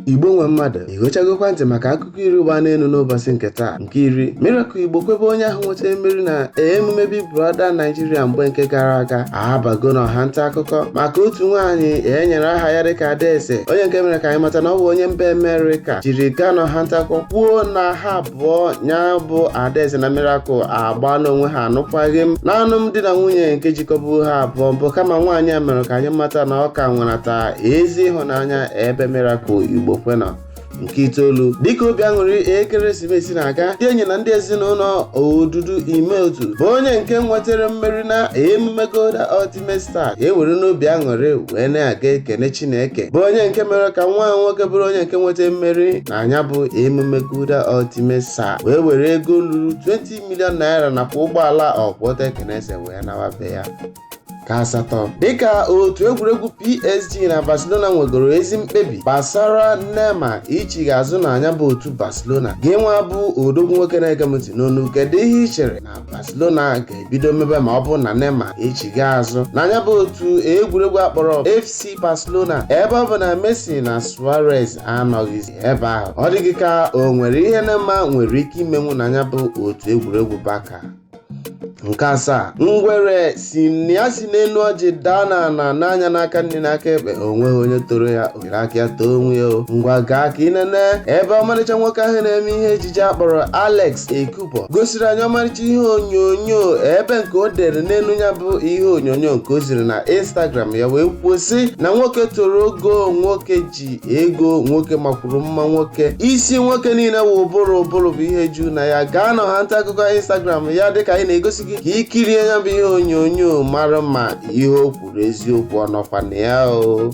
Igbo nwe mmadụ, igochagokwa ntị maka akụkọ 10 gba n'elu n'ụbọchị nke taa. Nke 10, Miracle Igbokwebe, onye ahụ nwetara mmeri na emume Big Brother Nigeria mgbe nke gara aga, abago n'ọha nta akụkọ maka otu nwaanyị e nyere aha ya dịka Adaeze, onye nke mere ka anyị mata na ọ bụ onye mba Amerịka, jiri gaa n'ọha nta akụkọ kwuo na ha abụọ, ya bụ Adaeze na Miracle, agba n'onwe ha anụkwaghị m na alụmdi na nwunye nke jikọbụ ha abụọ mbụ. Kama nwaanyị a mere ka anyị mata na ọ ka nwenata ezi ịhụnanya ebe Miracle Igbokwe nọ. Nke 9, dịka obi aṅụrị ekeresimesi na-aga, ndị enyi na ndị ezinụlọ Odudu Ime Otu, bụ onye nke nwetara mmeri na emume Gulder Ultimate Star, ewere n'obi aṅụrị wee na-aga ekene Chineke, bụ onye nke mere ka nwa nwoke bụrụ onye nke nweta mmeri na anya bụ emume Gulder Ultimate Star, wee were ego ruru 20 million naira nakwa ụgbọala ọkwọta ekenese wee nawa be ya. Ka 8, dịka otu egwuregwu PSG na Barcelona nwegoro ezi mkpebi gbasara Neymar ichigha azụ na anya bụ otu Barcelona, gị nwa bụ odogwu nwoke na-ege m ntị n'onu, kedu ihe ị chere na Barcelona ga-ebido mebe ma ọ bụ na Neymar echiga azụ na anya bụ otu egwuregwu akpọrọ FC Barcelona, ebe ọ bụ na Messi na Suarez anọghịzi ebe ahụ? Ọ dịghị ka o nwere ihe Neymar nwere ike imenwu na anya bụ otu egwuregwu Barca. Nke 7, ngwere si na ya si n'elu ọjị daa n'ala n'anya n'aka nri n'aka ekpe, o nweghị onye toro ya, o jiri aka ya too onwe ya o. Ngwa, gaa ka ị nene ebe ọmarịcha nwoke ahụ na-eme ihe ejije akpọrọ Alex Ekubo gosiri anyị ọmarịcha ihe onyonyo ebe nke o dere n'elu ya bụ ihe onyonyo nke o ziri na Instagram ya, wee kwuo sị na nwoke toro ogo, nwoke ji ego, nwoke makwuru mma, nwoke isi nwoke niile wụ ụbụrụ ụbụrụ bụ ihe ju na ya. Gaa na ọha nta akụkọ Instagram ya dịka anyị na-egosi gị ka ikirie ya bụ ihe onyonyo, mara ma ihe o kwuru eziokwu ọ nọkwa na ya o.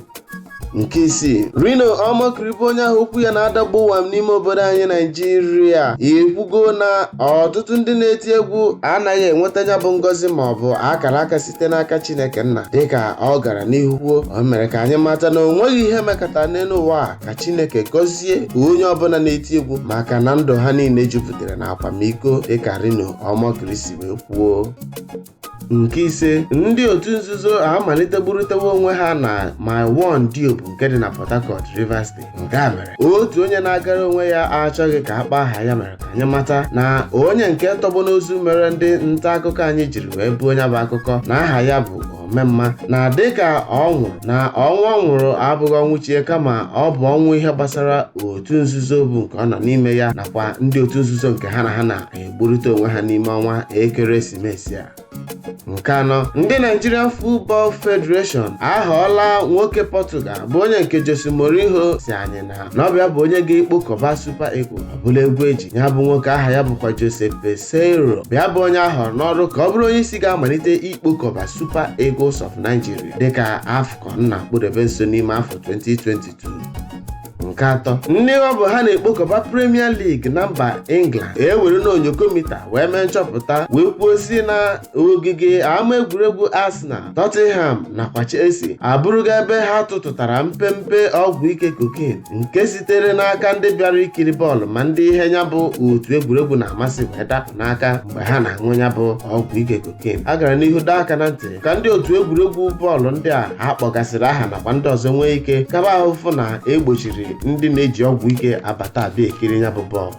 Nke 6, Reno Omokri, bụ onye ahụ okwu ya na-adagbu ụwa m n'ime obodo anyị Naijiria, ekwugo na ọtụtụ ndị na-eti egwu anaghị enweta ya bụ ngọzi ma ọ bụ akara aka site n'aka Chineke nna. Dịka ọ gara n'ihu kwuo, o mere ka anyị mata na o nweghị ihe mekọtara n'elu ụwa a ka Chineke gọzie onye ọbụla na-eti egwu, maka na ndụ ha niile jupụtara na akwamiko, dịka Reno Omokri si wee kwuo. Nke 5, ndị otu nzuzo amalite gburutewa onwe ha na Mile 1 Diobu nke dị na Port Harcourt, Rivers State. Nke a mere otu onye na-agara onwe ya achọghị ka akpa aha ya mere ka anyị mata na onye nke tọgbọ n'ozu mere ndị nta akụkọ anyị jiri wee buo onye bụ akụkọ na aha ya bụ Omemma, na dịka ọ nwụrụ, na ọnwụ ọ nwụrụ abụghị ọnwụ chie, kama ọ bụ ọnwụ ihe gbasara otu nzuzo bụ nke ọ nọ n'ime ya nakwa ndị otu nzuzo nke ha na ha na-egburite onwe ha n'ime ọnwa ekeresimesi a. Nke 4, ndị Nigerian Football Federation ahọọla nwoke Portugal bụ onye nke Jose Mourinho si anyị na ọbịa bụ onye ga-ekpokọba Super Eagles ọbụla egwu eji ya bụ nwoke aha ya bụkwa Jose Peseiro bịa bụ onye ahọrọ n'ọrụ ka ọ bụrụ onye isi ga-amalite ikpokọba Super Eagles of Nigeria dịka AFCON na-akpụdebe nso n'ime afọ 2022. Nke 3, ndị ọ bụ ha na-ekpokọba Premier League na mba England ewere n'onyokomita wee mee nchọpụta wee kwuo si na ogige ama egwuregwu Arsenal, Tottenham nakwa Chelsea abụrụgo ebe ha tụtụtara mpempe ọgwụ ike cocaine nke sitere n'aka ndị bịara ikiri bọọlụ ma ndị ihe ya bụ otu egwuregwu na-amasị wee dapụ n'aka mgbe ha na-aṅụ ya bụ ọgwụ ike cocaine. A gara n'ihu dọọ aka na ntị ka ndị otu egwuregwu bọọlụ ndị a ha kpọgasịrị aha nakwa ndị ọzọ nwee ike kaba ahụfụ na egbochiri ndị na-eji ọgwụ ike abata abịa ekiri ya bụ bọọlụ.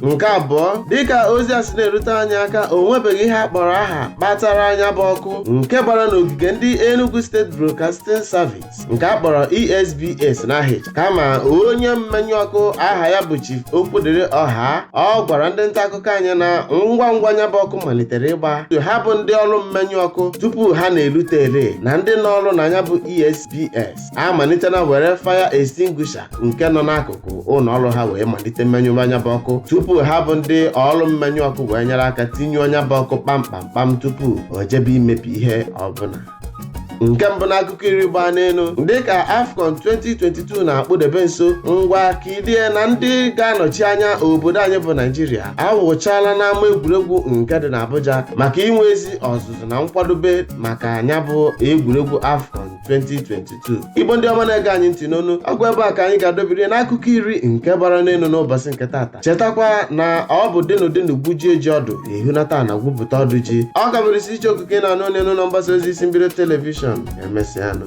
Nke 2, dịka ozi a si na-erute anyị aka, o nwebeghị ihe a kpọrọ aha kpatara anya bụ ọkụ nke gbara n'ogige ndị Enugu State Broadcasting Service nke a kpọrọ ESBS n'aha, kama onye mmenyụ ọkụ aha ya bụ Chief Okwudịrị Ọha, ọ gwara ndị nta akụkọ anyị na ngwa ngwa nya bụ ọkụ malitere ịgba, ha bụ ndị ọrụ mmenyụ ọkụ tupu ha na-erutere na ndị n'ọrụ na ya bụ ESBS amalitela were fire extinguisher nke nọ n'akụkụ ụlọ ọrụ ha wee malite mmenyụ anya bụ ọkụ tupu ha bụ ndị ọrụ mmenyụ ọkụ wee nyere aka tinye ọnya bụ ọkụ kpamkpamkpam tupu o jebe imebi ihe ọbụla. Nke 1 n'akụkọ 10 gbaa n'elu, dịka AFCON 2022 na-akpụdebe nso, ngwa kirie na ndị ga-anọchi anya obodo anyị bụ Naijiria awụchala n'ama egwuregwu nke dị n'Abuja maka inwe ezi ọzụzụ na nkwadobe maka anya bụ egwuregwu AFCON 2022. Igbo ndị ọma na-ege anyị ntị n'onu, ọgwụ ebe a ka anyị ga-adobiri n'akụkọ 10 nke gbara n'elu n'ụbọchị nke taata. Chetakwa na ọ bụ dịnụ dịnụ gbujie ji ọdụ ehunata na gwupụta ọdụ ji. Ọ ka bụrụ isi iche okike na anụ n'elu na mgbasa ozi isi mbido television. Emesịanụ.